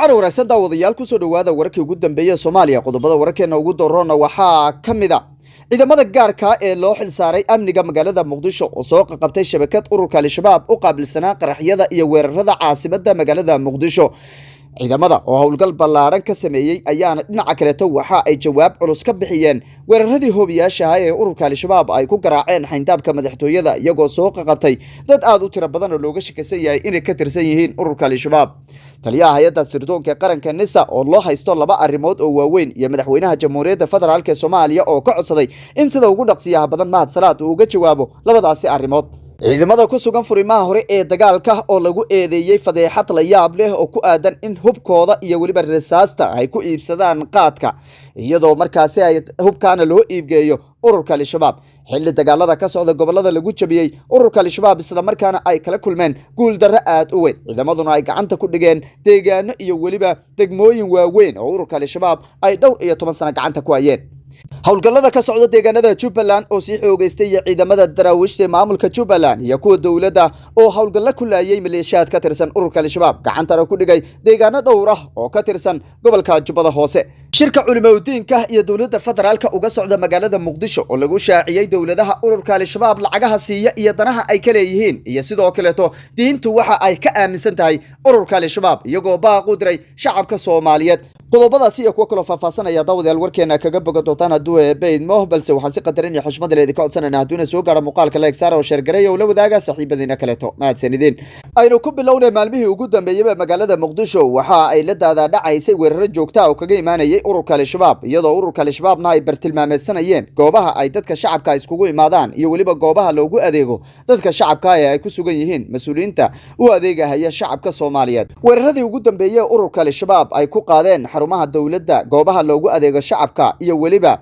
Wacan wanaagsan, daawadayaal, kusoo dhawaada wararkii ugu dambeeyey Soomaaliya. Qodobada wararkeena ugu dooroona waxaa ka mid a ciidamada gaarka ee loo xilsaaray amniga magaalada Muqdisho oo soo qaqabtay shabakad ururka Al-Shabaab u qaabilsanaa qaraxyada iyo weerarada caasimada magaalada Muqdisho. Ciidamada oo howlgal ballaaran ka sameeyey ayaana dhinaca kaleeto waxa ay jawaab culus ka bixiyeen weeraradii hoobiyaashaha ee ururka Al-Shabaab ay ku garaaceen xayndaabka madaxtooyada, iyagoo soo qaqabtay dad aada u tiro badan oo looga shakisan yahay inay ka tirsan yihiin ururka Al-Shabaab. Taliyaha hay-adda sirdoonka ee qaranka NISA oo loo haysto laba arrimood oo waaweyn, iyo madaxweynaha Jamhuuriyadda Federaalk ee Soomaaliya oo ka codsaday in sida ugu dhaqsiyaha badan Mahad Salaad uu uga jawaabo labadaasi arrimood. Ciidamada ku sugan furimaha hore ee dagaalka oo lagu eedeeyey fadeexad la yaab leh oo ku aadan in hubkooda iyo weliba rasaasta ay ku iibsadaan qaadka, iyadoo markaasi ay hubkaana loo iibgeeyo ururka Al-Shabaab, xilli dagaalada ka socda gobolada lagu jabiyey ururka Al-Shabaab, islamarkaana ay kala kulmeen guuldarro aad u weyn, ciidamaduna ay gacanta ku dhigeen deegaano iyo weliba degmooyin waaweyn oo ururka Al-Shabaab ay dhowr iyo toban sano gacanta ku hayeen. Howlgallada ka socda deegaanada Jubbaland oo sii xoogeystay, iyo ciidamada daraawiishta ee maamulka Jubbaland iyo kuwa dowladda oo howlgallo ku laayay maleeshiyaad ka tirsan ururka Al-Shabaab, gacantana ku dhigay deegaano dhowr ah oo ka tirsan gobolka Jubbada Hoose. Shirka culimaudiinka iyo dowladda federaalka uga socda magaalada Muqdisho oo lagu shaaciyey dowladaha ururka Al-Shabaab lacagaha siiya iyo danaha ay ka leeyihiin, iyo sidoo kaleeto diintu waxa ay ka aaminsan tahay ururka Al-Shabaab, iyagoo baaq u diray shacabka Soomaaliyeed. Qodobadaasi iyo kuwo kaloo faahfaasanaya, daawadayaal, warkeena kaga boga doontaan hadduu Eebbe idmo. Balse waxaan si qadarin iyo xushmad leh idinka codsanayna, hadduuna soo gaaro muuqaalka, like saara oo share gareeya oo la wadaaga saaxiibadiina kaleeto. Mahadsanideen. Aynu ku bilownay. Maalmihii ugu dambeeyeyba magaalada Muqdisho waxa ay la daadaadhacaysay weeraro joogta oo kaga imaanayay ururka Al-Shabaab, iyadoo ururka Al-Shabaabna ay bartilmaameedsanayeen goobaha ay dadka shacabka iskugu imaadaan iyo weliba goobaha loogu adeego dadka shacabka ee ay ku sugan yihiin mas-uuliyiinta u adeegahaya shacabka Soomaaliyeed. Weeraradii ugu dambeeyey ururka Al-Shabaab ay ku qaadeen xarumaha dowladda, goobaha loogu adeego shacabka iyo weliba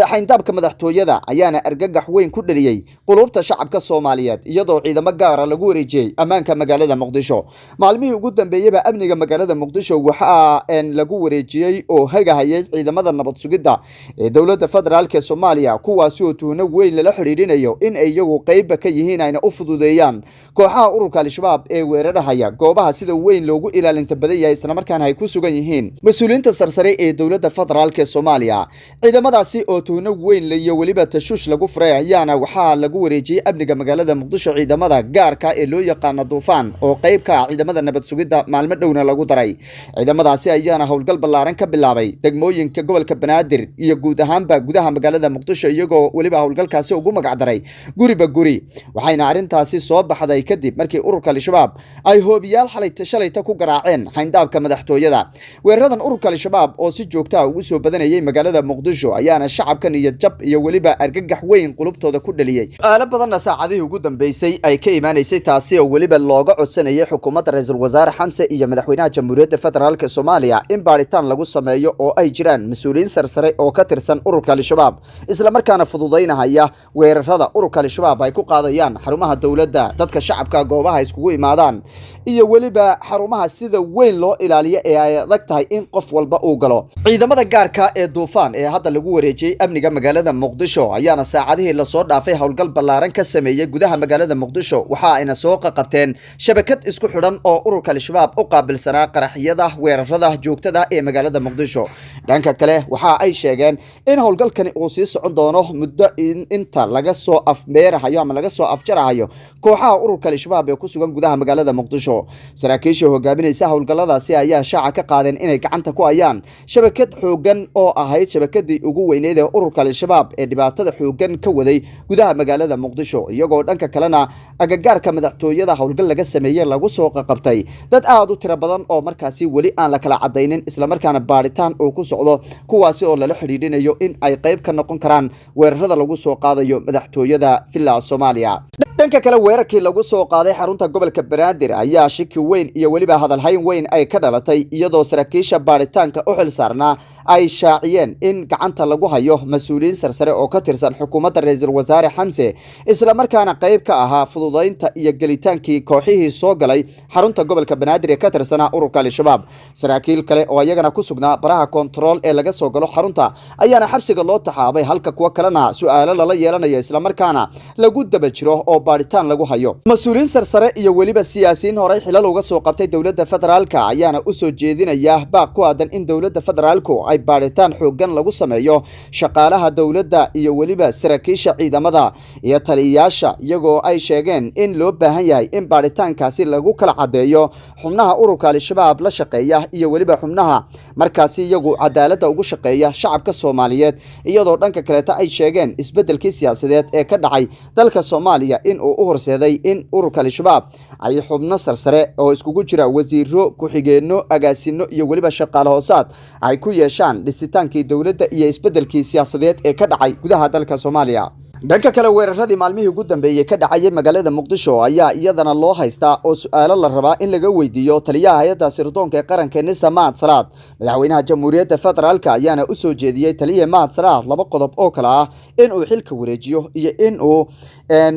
xayndaabka madaxtooyada ayaana argagax weyn ku dhaliyey qulubta shacabka Soomaaliyeed, iyadoo ciidamo gaara lagu wareejiyey ammaanka magaalada Muqdisho. Maalmihii ugu dambeeyeyba amniga magaalada Muqdisho waxaa lagu wareejiyey oo hagahayay ciidamada nabad sugidda ee dowladda federaalk ee Soomaaliya, kuwaasi oo tuhno weyn lala xidhiidhinayo in ay iyagu qeybba ka yihiin, ayna u fududeeyaan kooxaha ururka Al-Shabaab ee weerarahaya goobaha sida weyn loogu ilaalinta badan yahay, islamarkaana ay ku sugan yihiin mas-uuliyiinta sarsare ee dowladda federaalk ee Soomaaliya. Ciidamadaasi oo tuhno weyn iyo weliba tashuush lagu furay ayaana waxaa lagu wareejiyey amniga magaalada Muqdisho ciidamada gaarka ee loo yaqaano Duufaan, oo qeyb ka ah ciidamada nabad sugidda, maalmo dhowna lagu daray. Ciidamadaasi ayaana howlgal ballaaran ka bilaabay degmooyinka gobolka Banaadir iyo guud ahaanba gudaha magaalada Muqdisho, iyagoo weliba howlgalkaasi ugu magacdaray Guriba Guri. Waxayna arrintaasi soo baxday kadib markii ururka Al-Shabaab ay hoobiyaal xalay shalayta ku garaaceen xayndaabka madaxtooyada. Weeraradan ururka Al-Shabaab oo si joogta ugu soo badanayay magaalada Muqdisho ayaana shacabka niyad jab iyo weliba argagax weyn qulubtooda ku dhaliyey, su-aalo badanna saacadihii ugu dambeysay ay ka imaanaysay, taasi oo weliba looga codsanayay xukuumadda ra-iisul wasaare Xamse iyo madaxweynaha Jamhuuriyadda Federaalk Soomaaliya in baaritaan lagu sameeyo oo ay jiraan mas-uuliyiin sarsare oo ka tirsan ururka Al-Shabaab, islamarkaana fududaynahaya weerarada ururka Al-Shabaab ay ku qaadayaan xarumaha dowladda, dadka shacabka goobaha iskugu imaadaan iyo weliba xarumaha sida weyn loo ilaaliyo ee ay adag tahay in qof walba uu galo. Ciidamada gaarka ee Duufaan ee hadda lagu wareejiyey amniga magaalada Muqdisho ayaana saacadihii lasoo dhaafay howlgal ballaaran ka sameeyey gudaha magaalada Muqdisho. Waxa ayna soo qaqabteen shabakad isku xidhan oo ururka Al-Shabaab u qaabilsanaa qaraxyada, weerarada joogtada ee magaalada Muqdisho. Dhanka kale, waxa ay sheegeen in howlgalkani uu sii socon doono muddo inta laga soo afmeerahayo ama laga soo afjarahayo kooxaha ururka Al-Shabaab ee ku sugan gudaha magaalada Muqdisho. Saraakiisha hogaaminaysa howlgalladaasi ayaa shaaca ka qaadeen inay gacanta ku hayaan shabakad xoogan oo ahayd shabakadii ugu weyneyd ee ururka Al-Shabaab ee dhibaatada xoogan ka waday gudaha magaalada Muqdisho, iyagoo dhanka kalena agagaarka madaxtooyada howlgal laga sameeyey lagu soo qaqabtay dad aada u tiro badan oo markaasi weli aan la kala cadaynin, islamarkaana baaritaan uu ku socdo, kuwaasi oo lala xidhiidhinayo in ay qayb ka noqon karaan weerarada lagu soo qaadayo madaxtooyada Villa Soomaaliya. Dhanka kale, weerarkii lagu soo qaaday xarunta gobolka Banaadir ayaa shiki weyn iyo weliba hadalhayn weyn ay ka dhalatay, iyadoo saraakiisha baaritaanka u xil saarnaa ay shaaciyeen in gacanta lagu hayo mas-uuliyiin sarsare oo ka tirsan xukuumadda ra-iisul wasaare Xamse, islamarkaana qayb ka ahaa fududaynta iyo gelitaankii kooxihii soo galay xarunta gobolka Banaadir ee ka tirsanaa ururka Al-Shabaab. Saraakiil kale oo iyagana ku sugnaa baraha kontarool ee laga soo galo xarunta ayaana xabsiga loo taxaabay, halka kuwo kalena su-aalo lala yeelanayo, islamarkaana lagu daba jiro oo baadhitaan. baadhitaan lagu hayo. Mas-uuliyiin sarsare iyo weliba siyaasiyiin horey xilal uga soo qabtay dowladda federaalka ayaana usoo jeedinaya baaq ku aadan in dowladda federaalku ay baadhitaan xooggan lagu sameeyo shaqaalaha dowladda iyo weliba saraakiisha ciidamada iyo taliyayaasha, iyagoo ay sheegeen in loo baahan yahay in baadhitaankaasi lagu kala caddeeyo xubnaha ururka Al-Shabaab la shaqeeya iyo weliba xubnaha markaasi iyagu cadaaladda ugu shaqeeya shacabka Soomaaliyeed, iyadoo dhanka kaleeta ay sheegeen isbeddelkii siyaasadeed ee ka dhacay dalka Soomaaliya in uu u horseeday in ururka Al-Shabaab ay xubno sarsare oo iskugu jira wasiiro, ku-xigeenno, agaasino iyo weliba shaqaale hoosaad ay ku yeeshaan dhisitaankii dowladda iyo isbeddelkii siyaasadeed ee ka dhacay gudaha dalka Soomaaliya. Dhanka kale, weeraradii maalmihii ugu dambeeyey ka dhacayay magaalada Muqdisho ayaa iyadana loo haystaa oo su-aalo la rabaa in laga weydiiyo taliyaha hay-adda sirdoonka ee qaranka NISA, Mahad Salaad. Madaxweynaha Jamhuuriyadda Federaalka ayaana usoo jeediyey taliya Mahad Salaad laba qodob oo kale ah: in uu xilka wareejiyo iyo in uu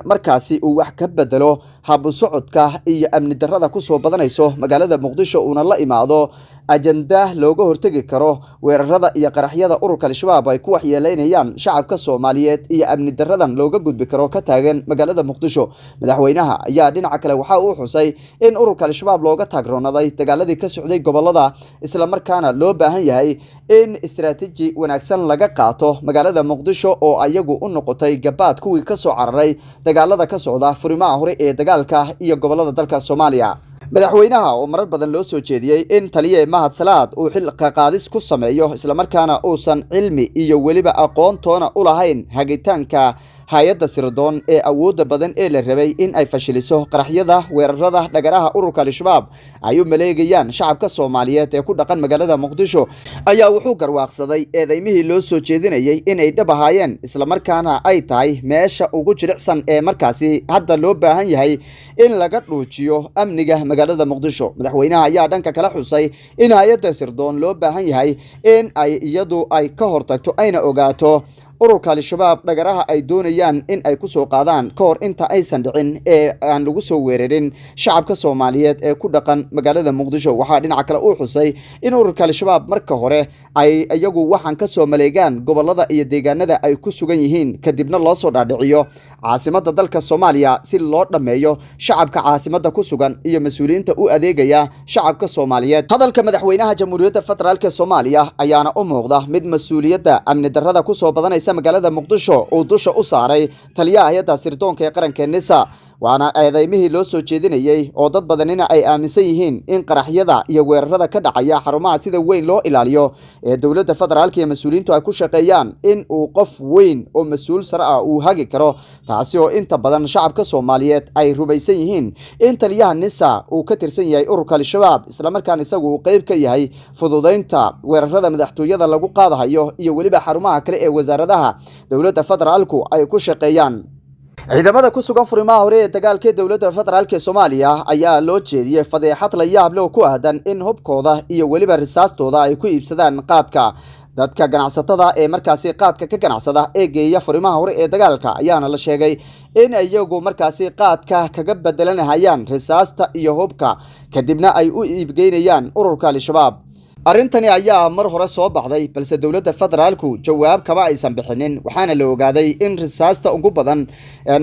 markaasi uu wax ka bedelo habu socodka iyo amni darrada kusoo badanayso magaalada Muqdisho, uuna la imaado ajanda looga hortegi karo weerarada iyo qaraxyada ururka Al-Shabaab ay ku waxyeeleynayaan shacabka Soomaaliyeed iyo amni daradan looga gudbi karo ka taagan magaalada Muqdisho. Madaxweynaha ayaa dhinaca kale waxa uu xusay in ururka Al-Shabaab looga taagroonaday dagaaladii ka socday gobolada, islamarkaana loo baahan yahay in istiraatiiji wanaagsan laga qaato magaalada Muqdisho oo ayagu u noqotay gabaad kuwii kasoo cararay dagaalada ka socda furimaha hore ee dagaalka iyo gobolada dalka Soomaaliya. Madaxweynaha oo marar badan loo soo jeediyey in taliye Mahad Salaad uu xilka qaadis ku sameeyo, islamarkaana uusan cilmi iyo weliba aqoontoona u lahayn hagitaanka hay-adda sirdoon ee awoodda badan ee la rabay in ay fashiliso qaraxyada, weerarada, dhagaraha ururka Al-Shabaab ay u maleegayaan shacabka Soomaaliyeed ee ku dhaqan magaalada Muqdisho, ayaa wuxuu garwaaqsaday eedeymihii loo soo jeedinayay inay dhab ahaayeen, islamarkaana ay tahay meesha ugu jilicsan ee markaasi hadda loo baahan yahay in laga dhuujiyo amniga magaalada Muqdisho. Madaxweynaha ayaa dhanka kala xusay in hay-adda sirdoon loo baahan yahay in ay iyadu ay ka hortagto ayna ogaato ururka Al-Shabaab dhagaraha ay doonayaan in ay kusoo qaadaan ka hor inta aysan dhicin ee aan lagu soo weerarin shacabka Soomaaliyeed ee ku dhaqan magaalada Muqdisho. Waxaa dhinaca kale uu xusay in ururka Al-Shabaab marka hore ay iyagu waxaan kasoo maleegaan gobolada iyo deegaanada ay ku sugan yihiin, kadibna loo soo dhaadhiciyo caasimada dalka Soomaaliya si loo dhammeeyo shacabka caasimada ku sugan iyo mas-uuliyiinta u adeegaya shacabka Soomaaliyeed. Hadalka madaxweynaha Jamhuuriyadda Federaalk Soomaaliya ayaana u muuqda mid mas-uuliyadda amni darrada kusoo badanaysa magaalada Muqdisho uu dusha u saaray taliyaha hay-adda sirdoonka ee qaranka NISA, waana eedeymihii loo soo jeedinayey oo dad badanina ay aaminsan yihiin in qaraxyada iyo weerarada ka dhacaya xarumaha sida weyn loo ilaaliyo ee dowladda federaalka iyo mas-uuliyiintu ay ku shaqeeyaan in uu qof weyn oo mas-uul sare ah uu hagi karo, taasi oo inta badan shacabka Soomaaliyeed ay rumaysan yihiin in taliyaha NISA uu ka tirsan yahay ururka Al-Shabaab, islamarkaana isagu uu qeyb ka yahay fududeynta weerarada madaxtooyada lagu qaadahayo iyo weliba xarumaha kale ee wasaaradaha dowladda federaalku ay ku shaqeeyaan. Ciidamada ku sugan furimaha hore ee dagaalka dowladda federaalk ee Soomaaliya ayaa loo jeediyey fadeexad la yaab leh oo ku aadan in hubkooda iyo weliba risaastooda ay ku iibsadaan qaadka. Dadka ganacsatada ee markaasi qaadka ka ganacsada ee geeya furimaha hore ee dagaalka ayaana la sheegay in iyagu markaasi qaadka kaga bedelanahayaan risaasta iyo hubka, kadibna ay u iibgeynayaan ururka Al-Shabaab. Arrintani ayaa mar hore soo baxday, balse dowladda federaalku jawaab kama aysan bixinin, waxaana la ogaaday in risaasta ugu badan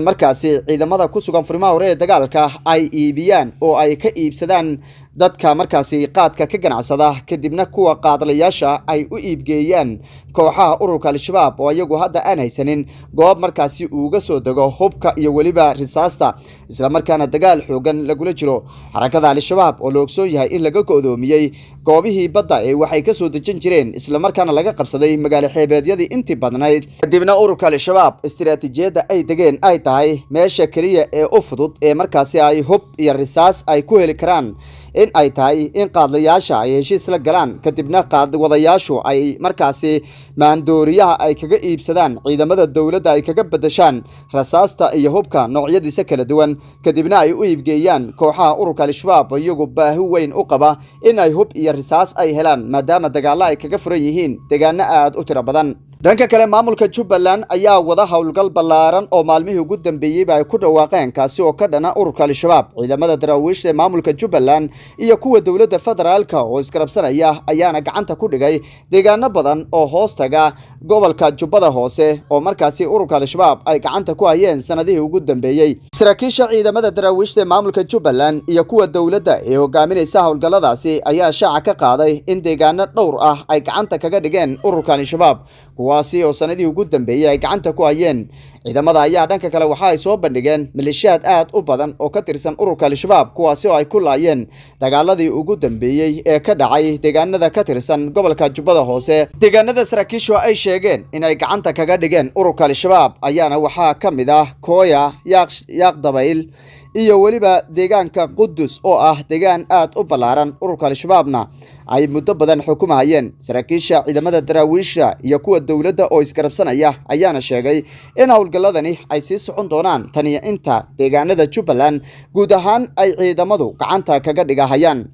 markaasi ciidamada ku sugan furimaha hore ee dagaalka ay iibiyaan oo ay ka iibsadaan dadka markaasi qaadka ka ganacsada, kadibna kuwa qaadlayaasha ay u iibgeeyaan kooxaha ururka Al-Shabaab oo iyagu hadda aan haysanin goob markaasi uuga soo dego hubka iyo weliba risaasta, islamarkaana dagaal xoogan lagula jiro xarakada Al-Shabaab oo la ogsoon yahay in laga go'doomiyey goobihii badda ee waxay kasoo dejin jireen, islamarkaana laga qabsaday magaalo xeebeedyadii intii badnayd, kadibna ururka Al-Shabaab istiraatiijiyadda ay degeen ay tahay meesha keliya ee u fudud ee markaasi ay hub iyo risaas ay ku heli karaan in ay tahay in qaadlayaasha ay heshiis la galaan, kadibna qaadwadayaashu ay markaasi maandooriyaha ay kaga iibsadaan ciidamada dowladda, ay kaga bedeshaan rasaasta iyo hubka noocyadiisa kala duwan, kadibna ay u iibgeeyaan kooxaha ururka Al-Shabaab iyagu baahi weyn u qaba in ay hub iyo risaas ay helaan, maadaama dagaalo ay kaga furan yihiin deegaano aada u tiro badan. Dhanka kale, maamulka Jubbaland ayaa wada howlgal ballaaran oo maalmihii ugu dambeeyeyba ay ku dhawaaqeen, kaasi oo ka dhana ururka Al-Shabaab. Ciidamada daraawiishta ee maamulka Jubbaland iyo kuwa dowladda federaalka oo isgarabsanaya ayaana gacanta ku dhigay deegaano badan oo hoos taga gobolka Jubbada Hoose oo markaasi ururka Al-Shabaab ay gacanta ku hayeen sanadihii ugu dambeeyey. Saraakiisha ciidamada daraawiishta ee maamulka Jubbaland iyo kuwa dowladda ee hogaaminaysa howlgalladaasi ayaa shaaca ka qaaday in deegaano dhowr ah ay gacanta kaga dhigeen ururka Al-Shabaab, kuwaasi oo sanadihii ugu dambeeyey ay gacanta ku hayeen. Ciidamada ayaa dhanka kale waxa ay soo bandhigeen maleeshiyaad aad u badan oo ka tirsan ururka Al-Shabaab, kuwaasi oo ay ku laayeen dagaaladii ugu dambeeyey ee ka dhacay deegaanada ka tirsan gobolka Jubbada Hoose. Deegaanada saraakiishu ay sheegeen inay gacanta kaga dhigeen ururka Al-Shabaab ayaana waxaa ka mid ah Kooya, Yaaq Dabayl iyo weliba deegaanka Qudus oo ah deegaan aad u ballaaran, ururka Al-Shabaabna ay muddo badan xukumahayeen. Saraakiisha ciidamada daraawiisha iyo kuwa dowladda oo isgarabsanaya ayaana sheegay in howlgalladani ay sii socon doonaan tan iyo inta deegaanada Jubbaland guud ahaan ay ciidamadu gacanta kaga dhigahayaan.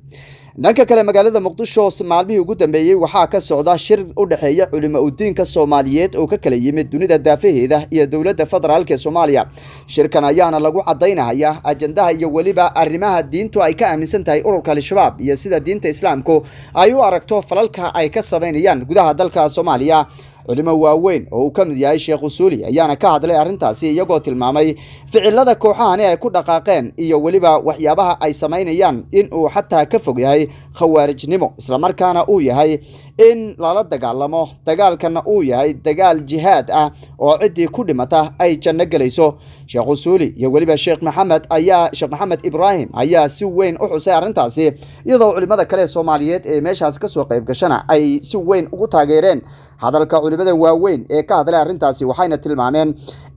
Dhanka kale, magaalada Muqdisho maalmihii ugu dambeeyey waxaa ka socda shir u dhexeeya culimo udiinka Soomaaliyeed oo ka kala yimid dunida daafaheeda iyo dowladda federaalk ee Soomaaliya. Shirkan ayaana lagu cadaynaya ajandaha iyo weliba arrimaha diintu ay ka aaminsan tahay ururka Al-Shabaab iyo sida diinta Islaamku ay u aragto falalka ay ka sameynayaan gudaha dalka Soomaaliya. Culimo waaweyn oo uu ka mid yahay Sheekh Usuuli ayaana ka hadlay arrintaasi, iyagoo tilmaamay ficilada kooxahani ay ku dhaqaaqeen iyo weliba waxyaabaha ay samaynayaan in uu xataa ka fog yahay khawaarijnimo, islamarkaana uu yahay in lala dagaalamo, dagaalkana uu yahay dagaal jihaad ah oo ciddii ku dhimata ay janno gelayso. Sheekh Usuuli iyo weliba Sheekh Maxamed ayaa Sheekh Maxamed Ibraahim ayaa si weyn u xusay arrintaasi, iyadoo culimada kale ee Soomaaliyeed ee meeshaas kasoo qayb gashana ay si weyn ugu taageereen hadalka culimada waaweyn ee ka hadlay arrintaasi. Waxayna tilmaameen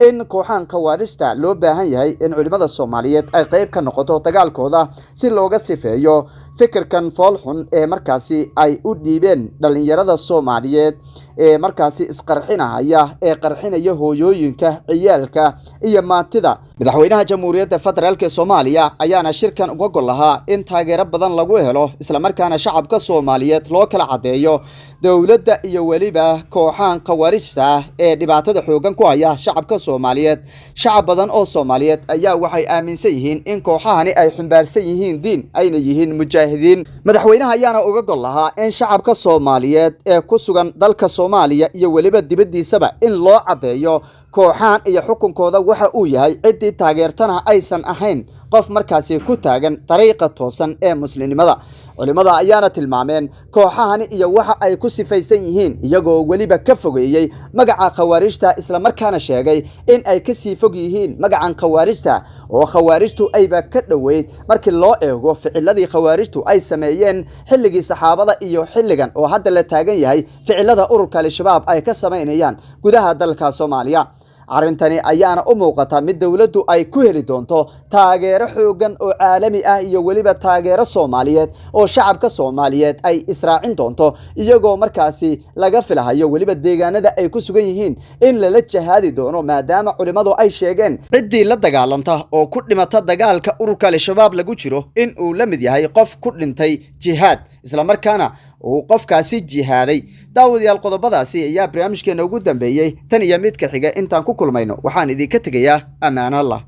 in kooxahan khawaarijta loo baahan yahay in culimada Soomaaliyeed ay qayb ka noqoto dagaalkooda si looga sifeeyo fikirkan foolxun ee markaasi ay u dhiibeen dhalinyarada Soomaaliyeed ee markaasi isqarxinahaya ee qarxinaya hooyooyinka, ciyaalka iyo maantida. Madaxweynaha Jamhuuriyadda Federaalk Soomaaliya ayaana shirkan uga gol lahaa in taageero badan lagu helo, islamarkaana shacabka Soomaaliyeed loo kala caddeeyo dowladda iyo weliba kooxahan khawaarijta ah ee dhibaatada xoogan ku haya shacabka Soomaaliyeed. Shacab badan oo Soomaaliyeed ayaa waxay aaminsan yihiin in kooxahani ay xumbaarsan yihiin diin ayna yihiin mujaahidiin. Madaxweynaha ayaana uga gol lahaa in shacabka Soomaaliyeed ee ku sugan dalka Soomaaliya iyo weliba dibaddiisaba in loo caddeeyo kooxahan iyo xukunkooda waxa uu yahay, ciddii taageertana aysan ahayn qof markaasi ku taagan dariiqa toosan ee muslimnimada. Culimada ayaana tilmaameen kooxahani iyo waxa ay ku sifaysan yihiin, iyagoo weliba ka fogeeyey magaca khawaarijta, islamarkaana sheegay in ay kasii fog yihiin magacan khawaarijta oo khawaarijtu ayba ka dhoweyd markii loo eego ficiladii khawaarijtu ay sameeyeen xilligii saxaabada iyo xilligan oo hadda la taagan yahay ficilada ururka Al-Shabaab ay ka samaynayaan gudaha dalka Soomaaliya. Arrintani ayaana u muuqata mid dowladdu ay ku heli doonto taageero xoogan oo caalami ah iyo weliba taageero Soomaaliyeed oo shacabka Soomaaliyeed ay israacin doonto, iyagoo markaasi laga filahayo weliba deegaanada ay ku sugan yihiin in lala jahaadi doono, maadaama culimmadu ay sheegeen ciddii la dagaalanta oo ku dhimata dagaalka ururka Al-Shabaab lagu jiro in uu la mid yahay qof ku dhintay jihaad, islamarkaana uu qofkaasi jihaaday. Daawadayaal, qodobadaasi ayaa barnaamijkeena ugu dambeeyey. Tan iyo midka xiga intaan ku kulmayno, waxaan idinka tegayaa ammaan Allah.